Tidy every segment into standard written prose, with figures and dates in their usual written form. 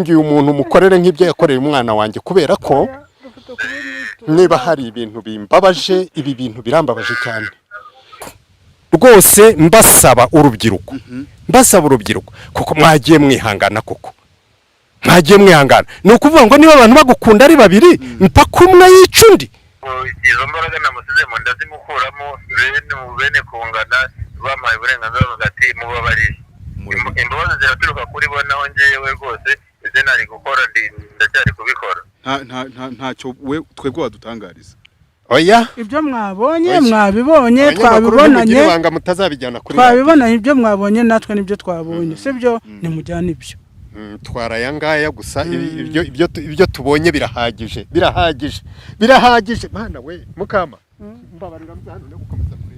Nanjye uyu muntu mukorere nk'ibyo yakoreye umwana wanjye, kubera ko niba hari ibintu bimbabaje, ibi bintu birambabaje cyane rwose. Mbasaba urubyiruko, mbasaba urubyiruko, kuko mwagiye mwihangana, koko mwagiye mwihangana. Ni ukuvuga ngo niba abantu bagukunda ari babiri, mpaka umwe yica undi. Izo mbaraga namusizemo ndazimukuramo. Bene kungana bampaye uburenganzira, bavuga ati: "Mubabarire." Imbabazi ziraturuka kuri bo, naho ngewe rwose ibyo nari gukora ndacyari kubikora. Ntacyo we twebwe wadutangariza? Oya. Ibyo mwabonye Oya. mwabibonye. Abanyamakuru, Twabibonanye. ntimugire ibanga, mutazabijyana kuri radiyo. Twabibonanye. Ibyo mwabonye natwe nibyo twabonye, sibyo? Nimujyane ibyo. Twara aya ngaya gusa. Ibyo tubonye birahagije, birahagije, birahagije. Mana we, mukama, mbabarira hano no gukomeza kureba.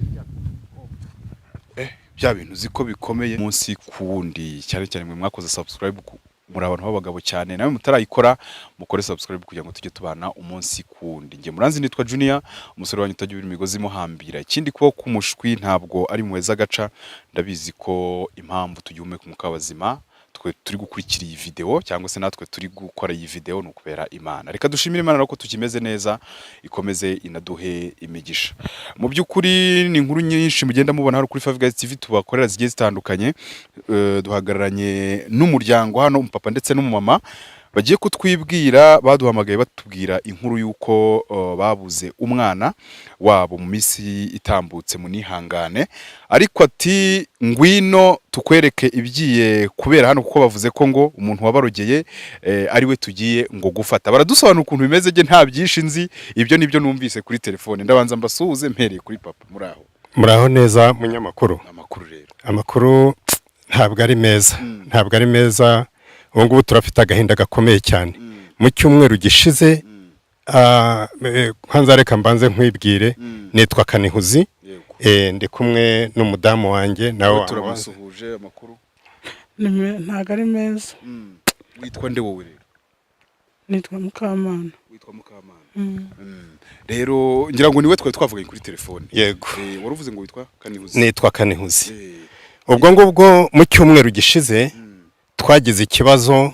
Bya bintu uzi ko bikomeye munsi ku wundi, cyane cyane mwe mwakoze subscribe, muri abantu b'abagabo cyane. Nawe mutarayikora, mukore subscribe kugira ngo tujye tubana umunsi ku wundi. Njye muranzi, nitwa Junior, umusore wanyu utagira imigozi imuhambira. Ikindi, kuba k'umushwi ntabwo ari muweza agaca. Ndabizi ko impamvu tugihumeka umwuka w'abazima, twe turi gukurikira iyi video cyangwa se natwe turi gukora iyi video, ni ukubera Imana. Reka dushimire Imana ko tukimeze neza, ikomeze inaduhe imigisha. Mu by'ukuri ni inkuru nyinshi mugenda mubona hano kuri Five Guys TV tubakorera zigiye zitandukanye. Duhagararanye n'umuryango hano, umupapa ndetse n'umumama bagiye kutwibwira. Baduhamagaye batubwira inkuru y'uko babuze umwana wabo mu minsi itambutse. Munihangane, ariko ati: "Ngwino tukwereke ibigiye kubera hano," kuko bavuze ko ngo umuntu wabarogeye ari we tugiye ngo gufata. Baradusobanura ukuntu bimeze. Njye nta byinshi nzi, ibyo nibyo numvise kuri telefone. Ndabanza mbasuhuze, mpereye kuri papa. Muri aho? Muraho neza, munyamakuru. Amakuru rero? Amakuru ntabwo ari meza, ntabwo ari meza. Ubu ngubu turafite agahinda gakomeye cyane. Mu cyumweru gishize, kwanza reka mbanze nkwibwire, nitwa Kanihuzi. Ndi kumwe n'umudamu wanjye nawe. Wowe turamusuhuje. Amakuru? Ntabwo ari meza. Witwa nde wowe rero? Nitwa Mukamana. Witwa Mukamana. Rero ngira ngo niwe twari twavuganye kuri telefone. Yego. Wari uvuze ngo witwa Kanihuzi? Nitwa Kanihuzi. Ubwo ngubwo mu cyumweru gishize twagize ikibazo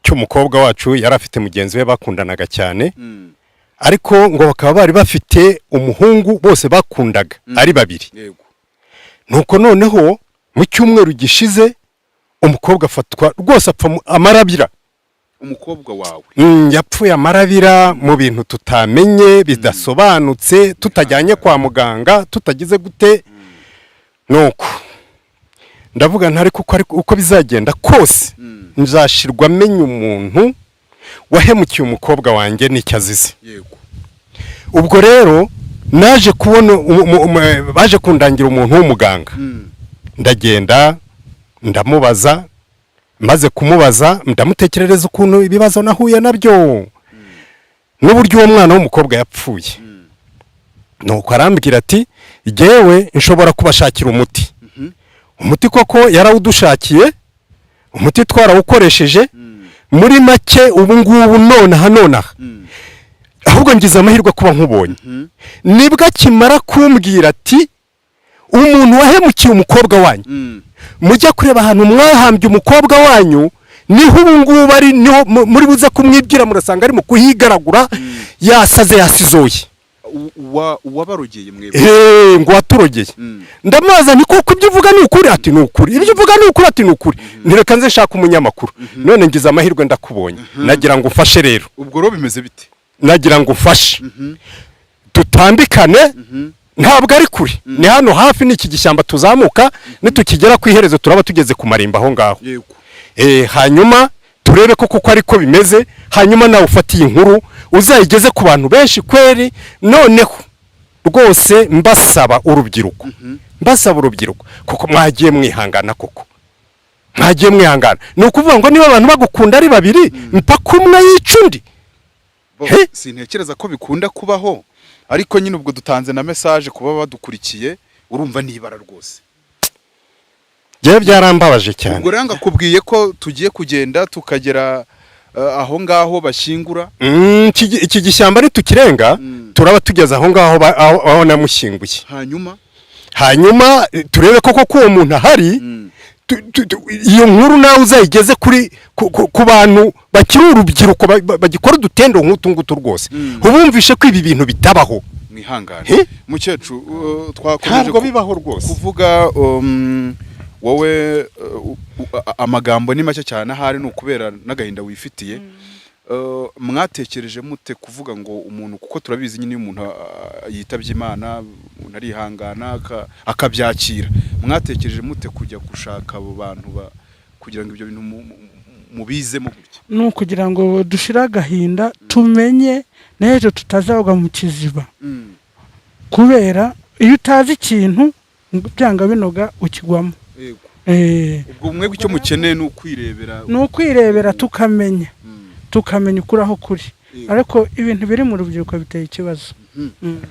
cy'umukobwa wacu. Yari afite mugenzi we bakundanaga cyane, ariko ngo bakaba bari bafite umuhungu bose bakundaga ari babiri. Nuko noneho mu cyumweru gishize umukobwa afatwa rwose apfa amarabira. Umukobwa wawe? Yapfuye amarabira mu bintu tutamenye, bidasobanutse, tutajyanye kwa muganga, tutagize gute. Nuko ndavuga ntari kuko, ariko uko bizagenda kose nzashirwa amenya umuntu wahemukiye umukobwa wanjye n'icyo azize. Ubwo rero naje kubona baje kundangira umuntu w'umuganga. Ndagenda ndamubaza. Maze kumubaza, ndamutekerereza ukuntu ibibazo nahuye nabyo n'uburyo uwo mwana w'umukobwa yapfuye. Nuko arambwira ati: "Jyewe nshobora kubashakira umuti." Umuti koko yarawudushakiye, umuti twarawukoresheje. Muri make, ubu ngubu nonaha nonaha, ahubwo ngize amahirwe kuba nkubonye. Nibwo akimara kumbwira ati: "Umuntu wahemukiye umukobwa wanyu, mujya kureba ahantu mwahambye umukobwa wanyu, niho ubu ngubu ari, niho muri buze kumwibwira, murasanga ari mu kuhigaragura, yasaze, yasizoye." Uwabarogeye mwebwe? Ngo waturogeye. Ndamubaza nti: "Koko ibyo uvuga ni ukuri?" Ati: "Ni ukuri." "Ibyo uvuga ni ukuri?" Ati: "Ni ukuri." Ntireka nze nshaka umunyamakuru. None ngize amahirwe ndakubonye, nagira ngo ufashe rero. Ubwo rero bimeze bite? Nagira ngo ufashe dutambikane. Ntabwo ari kure, ni hano hafi, ni iki gishyamba tuzamuka, nitukigera ku iherezo turaba tugeze ku marimba aho ngaho. Hanyuma turebe ko kuko ariko bimeze, hanyuma nawe ufatiye inkuru uzayigeze ku bantu benshi kweri. Noneho rwose mbasaba urubyiruko, mbasaba urubyiruko, kuko mwagiye mwihangana, koko mwagiye mwihangana. Ni ukuvuga ngo niba abantu bagukunda ari babiri, mpaka umwe yica undi. He? Sintekereza ko bikunda kubaho, ariko nyine ubwo dutanze na message kuba badukurikiye. Urumva nibara rwose. Njyewe byarambabaje cyane. Ubwo rero ngakubwiye ko tugiye kugenda tukagera aho ngaho bashyingura. Iki gishyamba nitukirenga turaba tugeze aho ngaho aho namushyinguye. Hanyuma? Hanyuma turebe koko ko uwo muntu ahari. Iyo nkuru nawe uzayigeze kuri ku bantu bakiri urubyiruko bagikora udutendo nk'utu ngutu rwose, ubumvishe ko ibi bintu bitabaho. Mwihangane. He? Mukecuru, twakomeje Ntabwo bibaho rwose. kuvuga wowe amagambo ni make cyane, ahari ni ukubera n'agahinda wifitiye. Mwatekereje mute kuvuga ngo umuntu, kuko turabizi nyine, iyo umuntu yitabye Imana, umuntu arihangana akabyakira, mwatekereje mute kujya gushaka abo bantu kugira ngo ibyo bintu mubizemo gutya? Ni ukugira ngo dushire agahinda, tumenye n'ejo tutazagwa mu kiziba, kubera iyo utazi ikintu byanga binoga ukigwamo. Ubwo mwebwe icyo mukeneye ni ukwirebera. Ni ukwirebera tukamenya, tukamenya ukuri aho kuri. Ariko ibintu biri mu rubyiruko biteye ikibazo.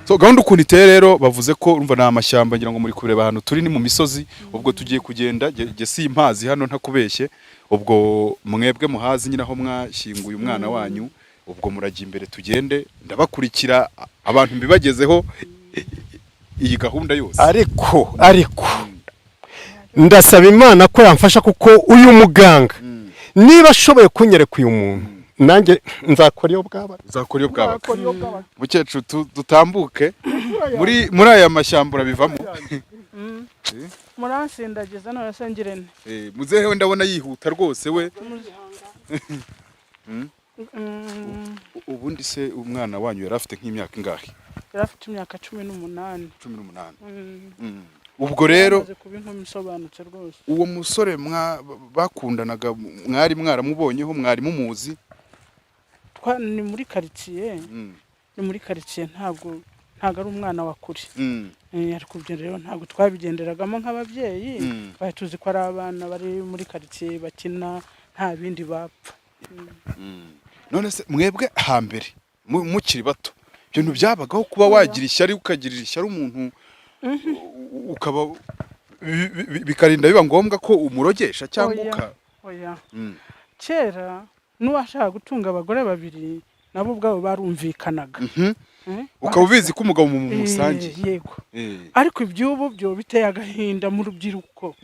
So gahunda ukuntu iteye rero, bavuze ko urumva ni amashyamba, ngira ngo muri kureba ahantu turi ni mu misozi. Ubwo tugiye kugenda, jye si impazi hano ntakubeshye, ubwo mwebwe muhazi nyine aho mwashyinguye umwana wanyu, ubwo murajya imbere tugende, ndabakurikira abantu mbibagezeho iyi gahunda yose. Ariko ndasaba Imana ko yamfasha, kuko uyu muganga niba ashoboye kunyereka uyu muntu, nanjye nzakora iyo bwaba. Uzakora iyo bwabaga. Mukecuru, dutambuke muri aya mashyamba, urabivamo. Muransindagiza none se ngirente? Muzehe we ndabona yihuta rwose we. Ubundi se umwana wanyu yari afite nk'imyaka ingahe? Yari afite imyaka 18. 18. Ubwo rero Yamaze kuba inkumi isobanutse rwose. Uwo musore bakundanaga mwari mwaramubonyeho, mwari mumuzi? Ni muri karitsiye. Ni muri karitsiye, ntabwo ari umwana wa kure. Ariko ibyo rero ntabwo twabigenderagamo nk'ababyeyi. Twari tuzi ko ari abana bari muri karitsiye bakina, nta bindi bapfa. None se mwebwe hambere mukiri bato ibintu byabagaho, kuba wagira ishyari, ukagirira ishyari umuntu, ukaba bikarinda biba ngombwa ko umurogesha cyangwa Oya. uka Oya. Kera n'uwashaka gutunga abagore babiri nabo ubwabo barumvikanaga. Ukaba ubizi ko umugabo mu musangiye. Yego. Ariko iby'ubu byo biteye agahinda mu rubyiruko.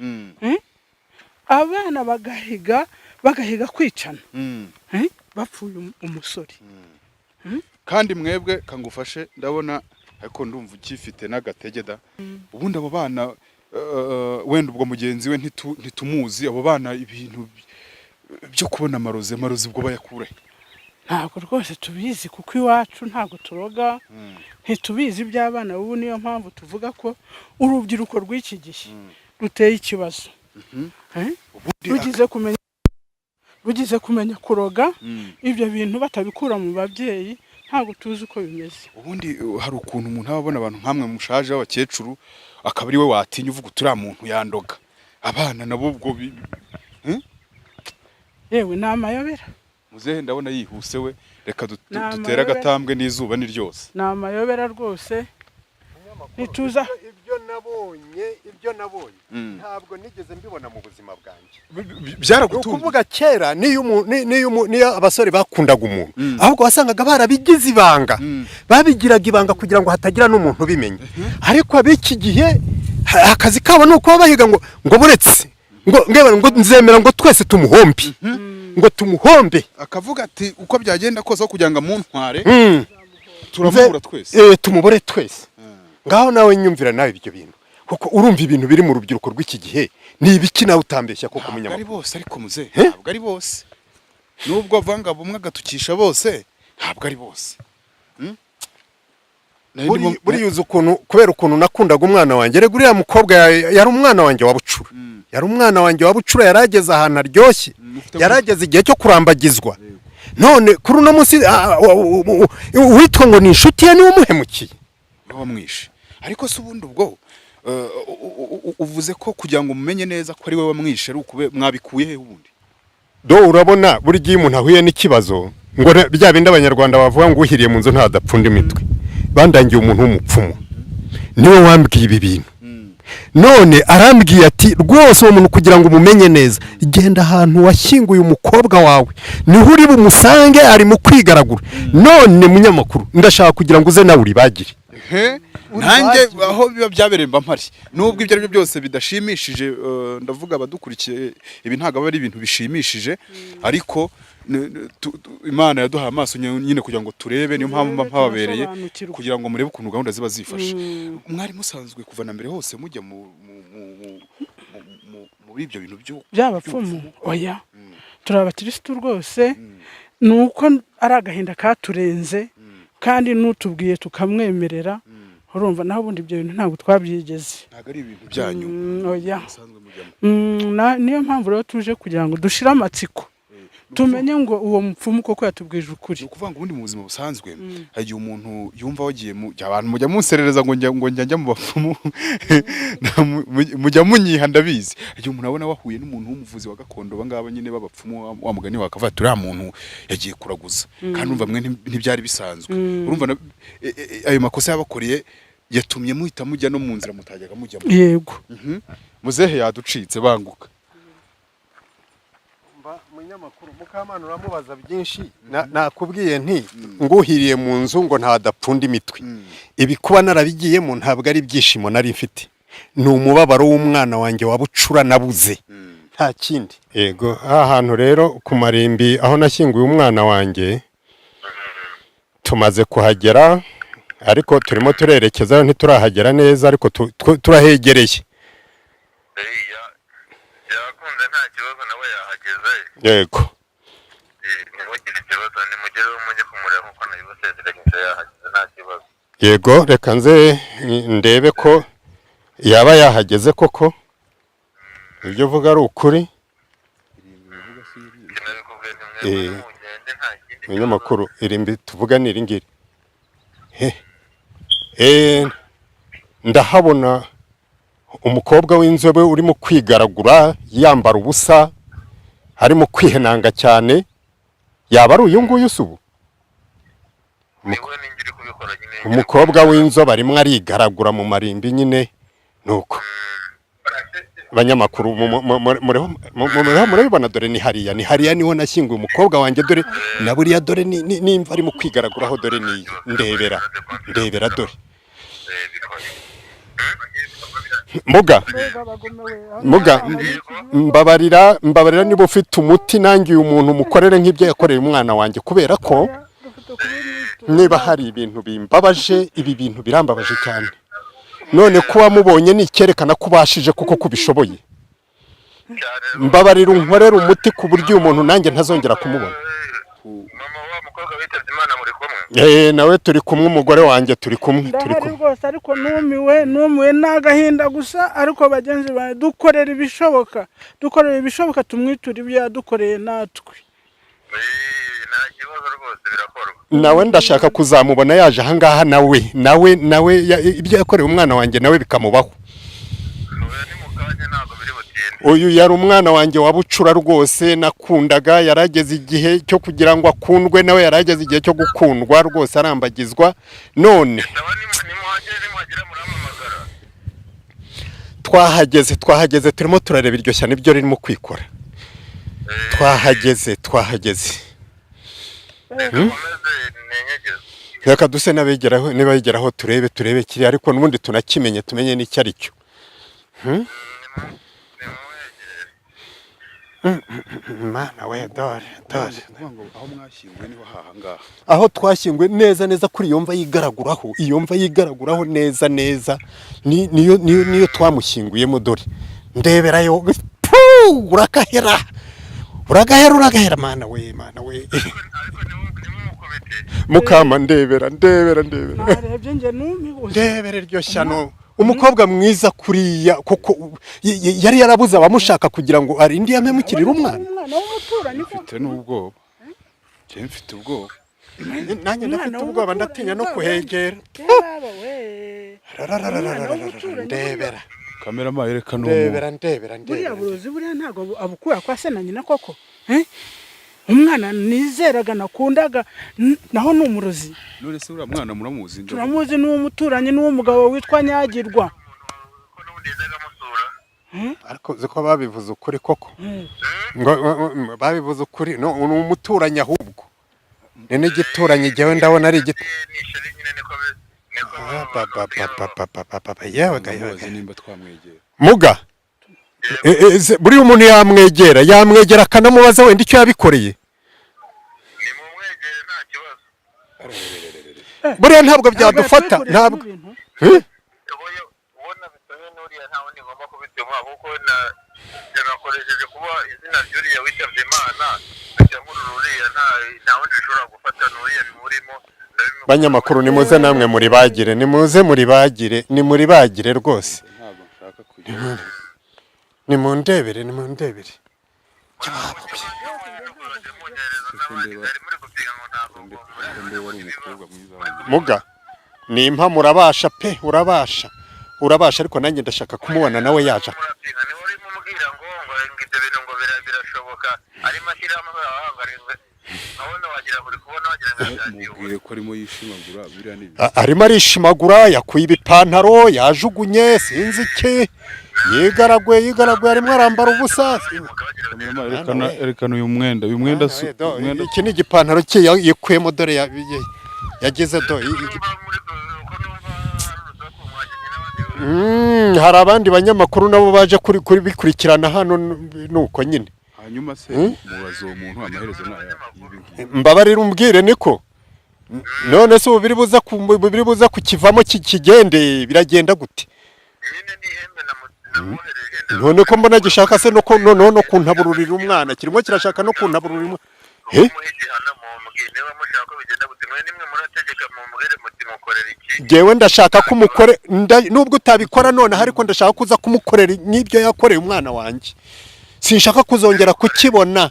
Abana bagahiga kwicana. Bapfuye umusore. Kandi mwebwe kangufashe, ndabona ariko ndumva ukifite n'agatege da. Ubundi abo bana, wenda ubwo mugenzi we ntitumuzi, abo bana ibintu byo kubona amarozi ubwo bayakura he? Ntabwo rwose tubizi, kuko iwacu ntabwo turoga, ntitubizi iby'abana ubu. Niyo mpamvu tuvuga ko urubyiruko rw'iki gihe ruteye ikibazo. Ubundi Rugize kumenya kuroga, ibyo bintu batabikura mu babyeyi, ntabwo tuzi uko bimeze. Ubundi hari ukuntu umuntu aba abona abantu nkamwe mushaje b'abakecuru, akaba ari we watinya, uvuga uti uriya muntu yandoga. Abana nabo ubwo Yewe, ni amayobera. Muzehe ndabona yihuse we, reka Ni dutere amayobera. agatambwe n'izuba ni ryose. Ni amayobera rwose, ntituza. Ibyo nabonye ntabwo nigeze mbibona mu buzima bwanjye. Ni Byaragutunguye? ukuvuga kera niyo abasore bakundaga umuntu, ahubwo wasangaga barabigize ibanga, babigiraga ibanga kugira ngo hatagira n'umuntu ubimenya. Ariko ab'iki gihe akazi kabo ni ukuba bahiga ngo buretse ngo nzemera ngo twese tumuhombe, ngo tumuhombe. Akavuga ati uko byagenda kose, aho kugira ngo amuntware, turamubura twese. Tumubure twese. Ngaho nawe nyumvira nawe ibyo bintu, kuko urumva ibintu biri mu rubyiruko rw'iki gihe ni ibiki, nawe utambeshya koko? Ntabwo ari Umunyamakuru. bose ariko muze, ntabwo ari bose, nubwo avanga bumwe agatukisha bose, ntabwo ari bose. Nari Buriya uzi ukuntu, kubera ukuntu nakundaga umwana wanjye, rega uriya mukobwa yari umwana wanjye wa bucura. Yari umwana wanjye wa bucura, yari ageze ahantu aryoshye, yari ageze igihe cyo kurambagizwa. None kuri uno munsi uwitwa ngo ni inshuti ye niwe umuhemukiye. Niwe wamwishe. Ariko se ubundi ubwo uvuze ko kugira ngo mumenye neza ko ari we wamwishe ari ukube mwabikuye he ubundi? Do urabona, buri gihe umuntu ahuye n'ikibazo ngo bya bindi Abanyarwanda bavuga ngo uhiriye mu nzu ntadapfunda imitwe. Bandangiye umuntu w'umupfumu, niwe wambwiye ibi bintu. None arambwiye ati rwose uwo muntu kugira ngo umumenye neza, genda ahantu washyinguye umukobwa wawe, niho uri bumusange ari mu kwigaragura. None munyamakuru, ndashaka kugira ngo uze nawe uribagire. He, nanjye aho biba byabereye mba mpari, nubwo ibyo ari byo byose bidashimishije. Ndavuga abadukurikiye, ibi ntabwo aba ari ibintu bishimishije, ariko Imana yaduhaye amaso nyine kugira ngo turebe, niyo mpamvu mba Turebe, mpababereye turasobanukirwa. kugira ngo murebe ukuntu gahunda ziba zifashe. Mwari musanzwe kuva na mbere hose mujya muri ibyo bintu byo By'abapfumu? Oya, turi abakirisitu rwose. Ni uko ari agahinda katurenze, kandi n'utubwiye tukamwemerera, urumva. Naho ubundi ibyo bintu ntabwo twabyigeze. Ntabwo ari ibintu byanyu Oya. musanzwe mujyamo? Niyo mpamvu rero tuje kugira ngo dushire amatsiko, tumenye ngo uwo mupfumu koko yatubwije ukuri. Ni ukuvuga ngo ubundi mu buzima busanzwe hari igihe umuntu yumva wagiye mu abantu mujya munserereza ngo njya ngo njya mu bapfumu, mujya munyiha, ndabizi. Hari igihe umuntu abona wahuye n'umuntu w'umuvuzi wa gakondo, bangaba nyine b'abapfumu, wa mugani wakavuga ati uriya muntu yagiye kuraguza, kandi urumva mwe ntibyari bisanzwe. Urumva ayo makosa yabakoreye yatumye muhita mujya no mu nzira mutajyaga mujyamo. Yego. Muzehe yaducitse, banguka. Munyamakuru Mukamana, uramubaza byinshi. Nakubwiye nti nguhiriye mu nzu ngo ntadapfunda imitwe. Ibi kuba narabigiyemo ntabwo ari ibyishimo nari mfite, ni umubabaro w'umwana wanjye wa bucura nabuze, nta kindi. Yego, aha hantu rero ku marimbi aho nashyinguye umwana wanjye, tumaze kuhagera, ariko turimo turerekezayo, ntiturahagera neza, ariko turahegereye. Yakunze, nta kibazo, nawe yahageze. Yego. Ntimugire ikibazo, nimugereho mujye kumureba nkuko nabibasezeranyije, yahageze, nta kibazo. Yego, reka nze ndebe ko yaba yahageze koko, ibyo uvuga ari ukuri. Sinabikubwiye nti mwebwe nimugende, nta kindi. Umunyamakuru, irimbi tuvuga ni iri ngiri. Ndahabona umukobwa w'inzobe urimo kwigaragura, yambara ubusa, arimo kwihenanga cyane. Yaba ari uyu nguyu se ubu? Niwe, ninjye uri kubikora nyine. Umukobwa w'inzobe arimo arigaragura mu marimbi nyine. Nuko abanyamakuru muriho murabibona. Dore ni hariya, ni hariya niho nashyinguye umukobwa wanjye. Dore na buriya, dore nimva arimo kwigaraguraho. Dore niyi, ndebera, ndebera, dore. Muga muga, mbabarira, mbabarira, niba ufite umuti nanjye uyu muntu mukorere nk'ibyo yakoreye umwana wanjye, kubera ko niba hari ibintu bimbabaje, ibi bintu birambabaje cyane. None kuba mubonye ni icyerekana ko ubashije kuko kubishoboye. Mbabarira unkorere umuti ku buryo uyu muntu nanjye ntazongera kumubona. Mama wa mukobwa witabye Imana muri kumwe? Nawe turi kumwe, umugore wanjye turi kumwe, turi Ndahari kumwe. rwose, ariko numiwe, numiwe, ni agahinda gusa. Ariko bagenzi banjye, dukorera ibishoboka, dukorera ibishoboka, tumwiture ibyo yadukoreye natwe. Nta kibazo rwose, birakorwa. Nawe ndashaka kuzamubona yaje ahangaha, nawe ibyo yakoreye umwana wanjye nawe bikamubaho. Oya, ni mu kanya, ntabwo biri butinde. Uyu yari umwana wanjye wa bucura rwose nakundaga. Yarageze igihe cyo kugira ngo akundwe, nawe yarageze igihe cyo gukundwa rwose, arambagizwa none. Ndaba nimuhagere, nimuhagera murampamagara. Twahageze, twahageze, turimo turareba iryo shyano ibyo ririmo kwikora. Twahageze, twahageze. Mukomeze nenyegeze. Reka duse n'abegeraho, nibageraho turebe, turebe kiriya, ariko n'ubundi tunakimenye, tumenye n'icyo ari cyo. Nimuhegere. Mana we, dore, dore! Kuvuga ngo aho mwashyinguwe niho hahangaha? Aho twashyinguwe neza neza kuri iyo mva yigaraguraho, iyo mva yigaraguraho neza neza, niyo twamushyinguyemo. Dore, ndeberayo. Puh, uragahera, uragahera, uragahera! Mana we, Mana we! Ariko ntimumukubite. Mukama, ndebera, ndebera, ndebera! Narebye njye, numiwe. Ndebera iryo shyano! Umukobwa mwiza kuriya koko yari yarabuze abamushaka kugira ngo arinde yamemukirire umwana. Umwana w'umuturanyi koko. Mfite n'ubwoba, njyewe mfite ubwoba. Nanjye ndafite ubwoba, ndatinya no kuhegera. Yaba we! Rarararararara, ndebera! Kamerama, yereka Ndebera, n'umuntu. ndebera, Buriya ndebera! burozi buriya ntabwo abukura kwa se na nyina koko? Eh? Umwana nizeraga, nakundaga, naho ni umurozi. None se uriya mwana muramuzi? Turamuzi, n'uwo muturanyi, n'uwo mugabo witwa Nyagirwa. Ko n'ubundi yajyaga amusura. Ariko uzi ko babivuze ukuri koko, ngo babivuze ukuri? No, ni umuturanyi, ahubwo ni n'igituranyi. Jyewe ndabona ari igiti. Ni ishyari nyine, niko Ah, pa, pa, pa, pa, pa, pa, pa, pa, pa, yewe ga, yewe Ndamubaza ga. nimba twamwegera. Muga, buriya umuntu yamwegera akanamubaza wenda icyo yabikoreye. Ni mumwegere, nta kibazo. Buriya ntabwo byadufata. Ntabwo Ntabwo ibintu. Eh? Ubu ubona bitumwe n'uriya, nta wundi ngomba kubituma, kuko na yanakoresheje kuba izina ry'uriya witabye Imana, bijya muri uriya, nta wundi ushobora gufata n'uriya bimurimo, ndabimukura. Banyamakuru, nimuze namwe muribagire, nimuze muribagire, nimuribagire rwose. Ntabwo nshaka kujya. Nimundebere, nimundebere. Ndeba ari umukobwa mwiza. Muga, ni impamo, urabasha pe, urabasha, urabasha, ariko nanjye ndashaka kumubona nawe yaje. Murapinga, niba urimo umubwira ngo ibyo bintu ngo birashoboka, arimo ashyiraho amahanga, nkabona wagira ngo uri kubona wagira ngo yatangiye. Mubwire ko arimo yishimagura, biriya ni Arimo arishimagura, yakuye ibipantaro yajugunye, sinzi iki, yigaraguye, yigaraguye, arimo arambara ubusa. Kameramani, erekana uyu mwenda umwenda. Iki ni igipantaro cye yakuyemo, dore yagize do hari abandi banyamakuru nabo baje kuri bikurikirana hano, nuko nyine. Hanyuma se mubaza uwo muntu amaherezo ni aya y'ibi ngibi. Mbabarira umbwire, niko none se ubu biri buza kukivamo kigende, biragenda gute? Nyine ni ihembe namwohereje. None ko mbona gishaka se no noneho no kuntabururira umwana, kirimo kirashaka no kuntabururira umwana. Eh? Kumuha igihano, mumubwire niba mushaka ko bigenda gute, mwe nimwe murategeka, mumubwire muti mukorera iki. Jyewe ndashaka ko umukore nubwo utabikora nonaha, ariko ndashaka kuza kumukorera nk'ibyo yakoreye umwana wanjye. Sinshaka kuzongera kukibona,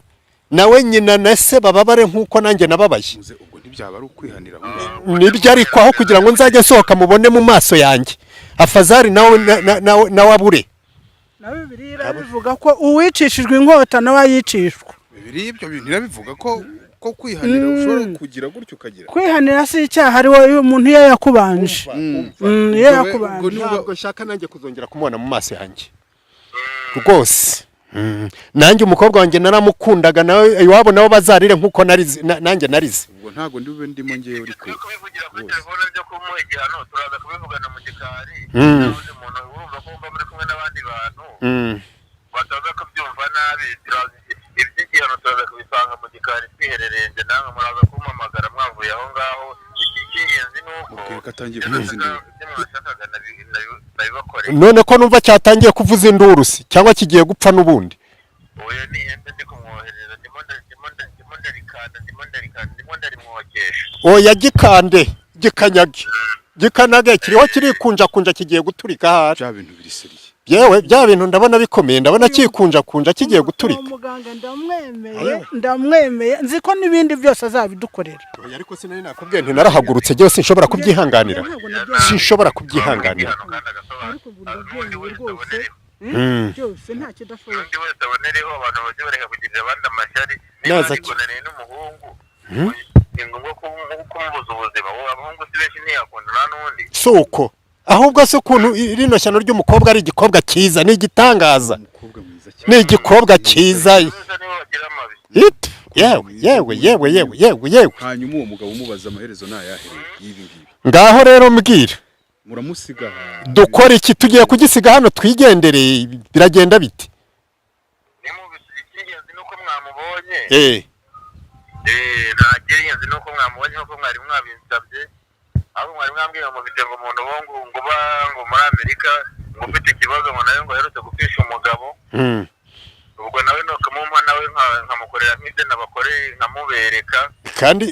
nawe nyina na se bababare nk'uko nanjye nababaye. Muze, ubwo ntibyaba ari ukwihanira ahubwo? Nibyo, ariko aho kugira ngo nzajye nsohoka mubone mu maso yanjye, afazari nawe nawe abure. Na Bibiliya irabivuga ko uwicishijwe inkota nawe ayicishwa. Bibiri ibyo bintu irabivuga ko kwihanira ushobora kugira gutyo ukagira. Kwihanira si icyaha, ari wowe umuntu iyo yakubanje. Iyo Ubwo yakubanje. Ntabwo nshaka nanjye kuzongera kumubona mu maso yanjye rwose. Nanjye umukobwa wanjye naramukundaga, nawe iwabo nabo bazarire nk'uko narize, nanjye narize. Ubwo ntabwo ndi bube ndimo ngewe, ariko Turi kubivugira kuri telefone byo kumuha igihano, turaza kubivugana mu gikari. N'undi muntu urumva ko mba muri kumwe n'abandi bantu bataza kubyumva nabi, turaza iby'igihano turaza kubisanga mu gikari twiherereye, njye namwe muraza kumpamagara mwavuye aho ngaho. Icy'ingenzi ni uko Mubwire ko atangiye ibyo kuvuza induru. Ibyo mwashakaga nabibakoreye. None ko numva cyatangiye kuvuza induru se, cyangwa kigiye gupfa n'ubundi? Oya, ni ihembe ndi kumwohereza, ndimo ndarikanda, ndimo ndarikanda, ndimo ndarimwokesha. Oya, gikande, gikanyage, gikanage, kiriho kirikunjakunja, kigiye guturika ahari. Bya bintu biri sérieux. Yewe, bya bintu ndabona bikomeye, ndabona kikunjakunja kigiye guturika. Uwo muganga ndamwemeye, ndamwemeye, nzi ko n'ibindi byose azabidukorera. Oya, ariko sinari nakubwiye nti narahagurutse, byose sinshobora kubyihanganira, Ntabwo nabyemeye. sinshobora kubyihanganira. Igihano kandi agasobanura Ariko ubu n'undi ndabyemeye wese rwose. abonereho. Byose nta kidashoboka. N'undi wese abonereho, abantu bajye bareka kugirira abandi amashyari. Niba Naza arigonaniye n'umuhungu, ni ngombwa kumubuza ubuzima? Ubu abahungu si benshi, ntiyakunda nta n'undi. Si uko, ahubwo se ukuntu rino shyano ry'umukobwa ari igikobwa cyiza, ni igitangaza. Umukobwa mwiza cyane. Ni igikobwa cyiza. Gusa nibo bagira amabi. It, yewe, yewe, yewe, yewe, yewe, yewe. Hanyuma uwo mugabo umubaza amaherezo ni ayahe rero y'ibi ngibi? Ngaho rero mbwira. Muramusiga aha? Dukora iki? Tugiye kugisiga hano twigendereye? Biragenda bite? Icy'ingenzi ni uko mwamubonye. Eh. Nta cy'ingenzi ni uko mwamubonye nk'uko mwari mwabinsabye, ahubwo mwari mwambwiye ngo mufite ngo umuntu wo ngo uba ngo muri Amerika, ngo ufite ikibazo, ngo nawe ngo aherutse gupfisha umugabo. Ubwo nawe ni ukumumpa, nawe nkamukorera nk'ibyo nabakoreye, nkamubereka. Kandi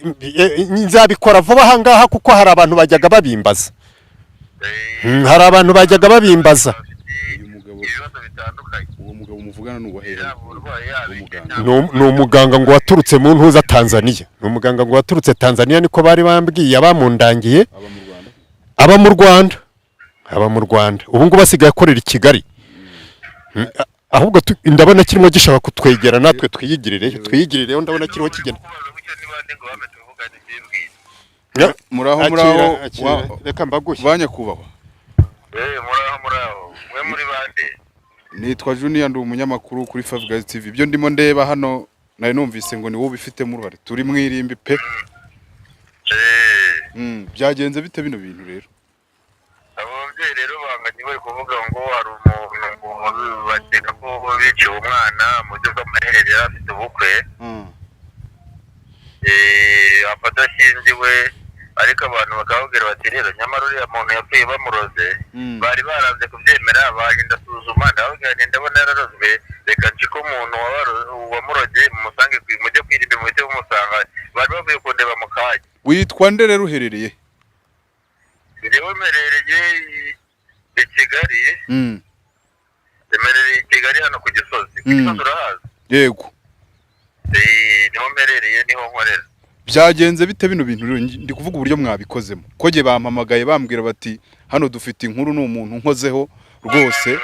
nzabikora vuba aha ngaha, kuko hari abantu bajyaga babimbaza. Hari abantu bajyaga babimbaza. Bafite Uyu mugabo ibibazo bitandukanye. Uwo mugabo muvugana ni uwahehe? Yaba uburwayi, yaba iki, Umuganga. Ni umuganga ngo waturutse mu ntuza Tanzania, ni umuganga ngo waturutse Tanzania, niko bari bambwiye abamundangiye. Aba mu Rwanda? Aba mu Rwanda, aba mu Rwanda, ubu ngubu asigaye akorera i Kigali. Ahubwo ndabona kirimo gishaka kutwegera, natwe twiyigirireyo, twiyigirireyo, ndabona kiriho kigenda. Kubaza gutyo, niba ndi ngo bame tuvugane byibwire. Muraho? Akira, Muraho. akira, reka mbaguhe. Ba nyakubahwa. Muraho, muraho, mwe muri bande? Nitwa Junior, ndi umunyamakuru kuri Five Guys TV. Ibyo ndimo ndeba hano, nari numvise ngo ni wowe ubifitemo uruhare, turi mwirimbi pe. Byagenze bite bino bintu rero? Ababyeyi rero banganye bari kuvuga ngo hari umuntu ngo bakeka ko biciwe umwana mu buryo bw'amaherere, yari afite ubukwe, apfa adashyingiwe, ariko abantu bakababwira bati: "Rero nyamara uriya muntu yapfuye bamuroze." Bari baranze kubyemera. Baje ndasuzuma, ndababwira nti: "Ndabona yararozwe, reka nshike umuntu wamurogeye mumusange, mujye kwirinda, muhite mumusanga." Bari bavuye kundeba mu kanya. Witwa nde rero, uherereye? Njyewe mperereye i Kigali. Mperereye i Kigali hano ku Gisozi. Ku Gisozi urahazi? Yego. Niho mperereye, niho nkorera. Byagenze bite bino bintu rero? Ndi kuvuga uburyo mwabikozemo, ko jye bampamagaye bambwira bati: "Hano dufite inkuru, ni umuntu nkozeho rwose."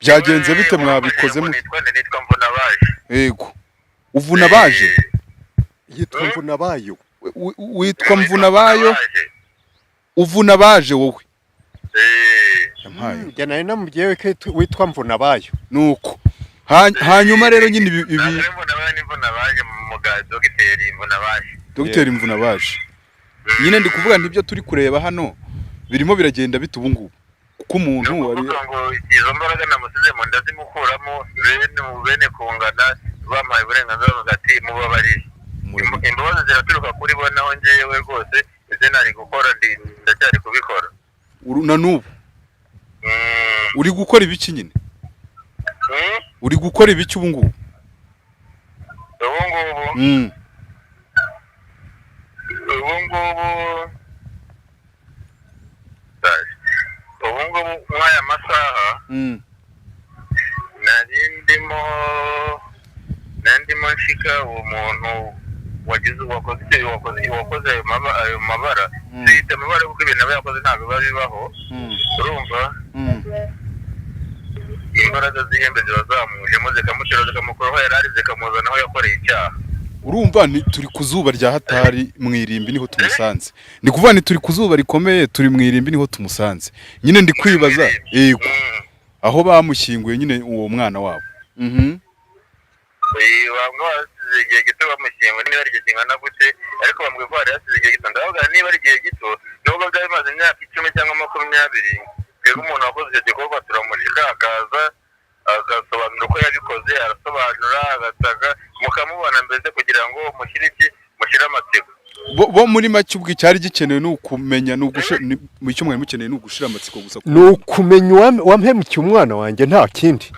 Byagenze bite? Mwabikozemo? Nitwa Mvunabaje. Yego, uvuna baje. Yitwa Mvunabayo. Witwa Mvunabayo, uvuna baje wowe? Yampaye. Njye nari namubwiye ko witwa Mvunabayo. Nuko hanyuma rero nyine ibi Ntabwo ari Mvunabaye, ni Mvunabaje muga Dogiteri Mvunabaje. Dogiteri Mvunabaje nyine, ndi kuvuga ntibyo turi kureba hano birimo biragenda bite ubu ngubu, kuko umuntu Ni wari ukuvuga ngo izo mbaraga namusizemo ndazimukuramo. Bene kungana bampaye uburenganzira, bavuga ati: "Mubabarire." Imbabazi ziraturuka kuri bo, naho njyewe rwose ibyo nari gukora ndacyari kubikora. Na n'ubu? Mm. Uri gukora ibiki nyine? Mm? Uri gukora ibiki ubu ngubu? Ubu ngubu? Ubu ngubu nk'aya masaha nari ndimo nshika uwo muntu wagize wakoze ayo mabara. Siyita amabara kuko ibintu aba yakoze ntabwo biba bibaho. Urumva, imbaraga z'ihembe ziba zamujemo, zikamutera, zikamukura aho yari ari, zikamuzana aho yakoreye icyaha. Urumva ni turi ku zuba rya hatari mu irimbi niho tumusanze. Ndi kuvuga ni turi ku zuba rikomeye, turi mu irimbi niho tumusanze nyine. Ndi kwibaza, yego, aho bamushyinguye nyine uwo mwana wabo. Bamwe basize igihe gito bamushyinguye, niba ari igihe kingana gute, ariko bambwiye ko hari hasize igihe gito. Ndavuga niba ari igihe gito, nubwo byaba bimaze imyaka 10 cyangwa 20, twebwe umuntu wakoze icyo gikorwa turamurika, akaza agasobanura uko yabikoze, arasobanura agataka, mukamubona mbese kugira ngo mushyire iki, mushyire amatsiko. Bo muri make ubwo icyari gikenewe ni ukumenya, ni ugusha mu icyo mwari mukeneye ni ugushira amatsiko gusa. Ni ukumenya uwampemukiye umwana wanjye, nta kindi.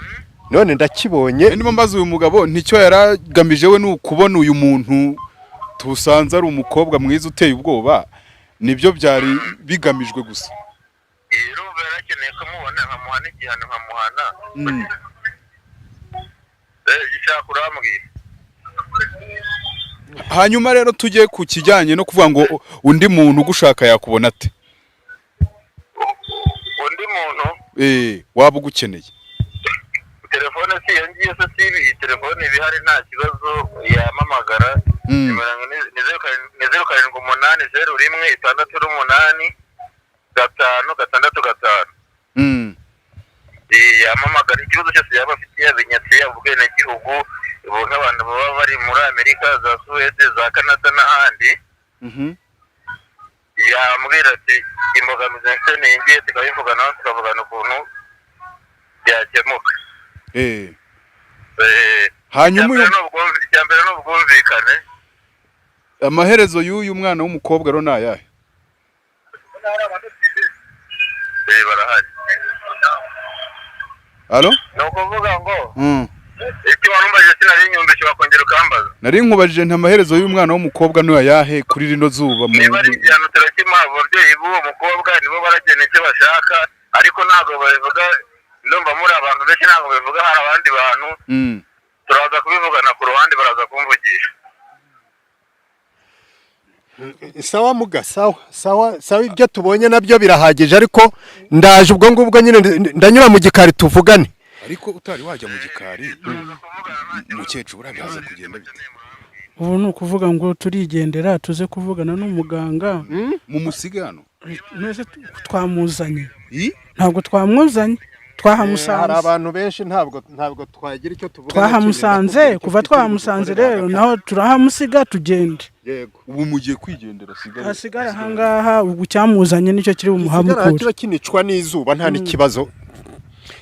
None ndakibonye. Niba mbaza uyu mugabo, nticyo yaragamije we, ni ukubona uyu muntu tusanze ari umukobwa mwiza uteye ubwoba, nibyo byari bigamijwe gusa. Urumva yarakeneye kumubona, nkamuha n'igihano, nkamuhana. Gishaka urambwira. Hanyuma rero tujye ku kijyanye no kuvuga ngo undi muntu ugushaka yakubona ate? Undi muntu? Waba ugukeneye. Telefone si iyo ngiyo se? Si iyi telefone iba ihari, nta kibazo, yampamagara. Nimero ni 0778016856. Yampamagara ikibazo cyose yaba afite, yaba inyatsi, yaba ubwenegihugu. Ubu nk'abantu baba bari muri Amerika, za Suwede, za Canada n'ahandi, yambwira ati: "Imbogamizi mfite ni iyi ngiyi," tukabivuganaho, tukavugana ukuntu byakemuka. Hanyuma uyu Icya mbere ni ubwumvikane. Amaherezo y'uyu mwana w'umukobwa rero ni ayahe? Barahari. Alo? Ni ukuvuga ngo icyo warumbajije sinari nyumvise, wakongera ukambaza. Nari nkubajije nti amaherezo y'uyu mwana w'umukobwa ni ayahe kuri rino zuba mu Niba ari igihano turakimuha. Ababyeyi b'uwo mukobwa nibo baragena icyo bashaka, ariko ntabwo babivuga. Ndumva muri abantu benshi ntabwo babivuga, hari abandi bantu. Turaza kubivugana ku ruhande, baraza kumvugisha. Sawa muga, sawa sawa sawa, ibyo tubonye nabyo birahagije, ariko ndaje ubwo ngubwo nyine ndanyura mu gikari tuvugane. Ariko utari wajya mu gikari, umukecuru, buriya biraza kugenda bite? Ubu ni ukuvuga ngo turigendera, tuze kuvugana n'umuganga. Mu musige hano? Nese twamuzanye? I? Ntabwo twamuzanye, Hari twahamusanze. abantu benshi, ntabwo twagira icyo tuvuga. Twahamusanze, kuva twahamusanze rero naho turahamusiga tugende. Yego. Ubu mugiye kwigendera, sigare. Hasigara ahangaha, ubwo icyamuzanye nicyo kiri Gisigara bumuhamukure. kiba kinicwa n'izuba, nta n'ikibazo,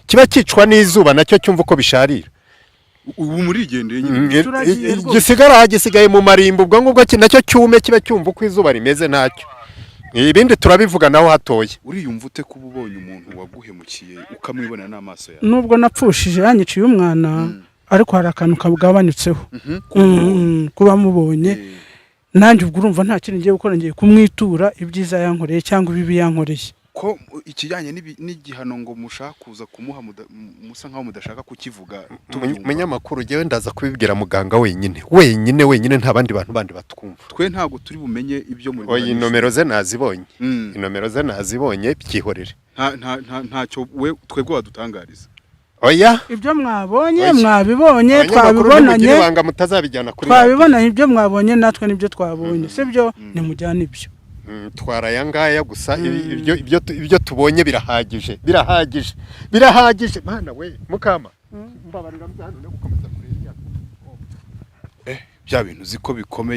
kiba cyicwa n'izuba nacyo cyumva uko bisharira. Ubu murigendeye nyine. Turagiye rwose. Gisigara aha, gisigaye mu marimbo, ubwo ngubwo nacyo cyume, kiba cyumva uko izuba rimeze ntacyo. Ibindi turabivuga naho hatoye. Uriyumva ute kuba ubonye umuntu waguhemukiye, ukamwibonera n'amaso yawe? Nubwo napfushije, yanyiciye umwana, ariko hari akantu kagabanutseho kuba mubonye. Nanjye ubwo urumva nta kintu ngiye gukora, ngiye kumwitura ibyiza yankoreye cyangwa ibibi yankoreye. Ko ikijyanye n'igihano ngo mushaka kuza kumuha, musa nkaho mudashaka kukivuga, tubyumva. Munyamakuru, njyewe ndaza kubibwira muganga wenyine, wenyine, wenyine, nta bandi bantu bandi batwumva. Twe ntabwo turi bumenye ibyo muri Oya, inomero ze nazibonye. Inomero ze nazibonye, byihorere. Ntacyo we twebwe wadutangariza? Oya. Ibyo mwabonye Oya. mwabibonye. Abanyamakuru, Twabibonanye. ntimugire ibanga, mutazabijyana kuri radiyo. Twabibonanye, ibyo mwabonye natwe nibyo twabonye, sibyo? Nimujyane ibyo. Twara aya ngaya gusa. Ibyo tubonye birahagije, birahagije, birahagije. Mana we, mukama mbabarira, hano no gukomeza kureba. Bya bintu uzi ko bikomeye.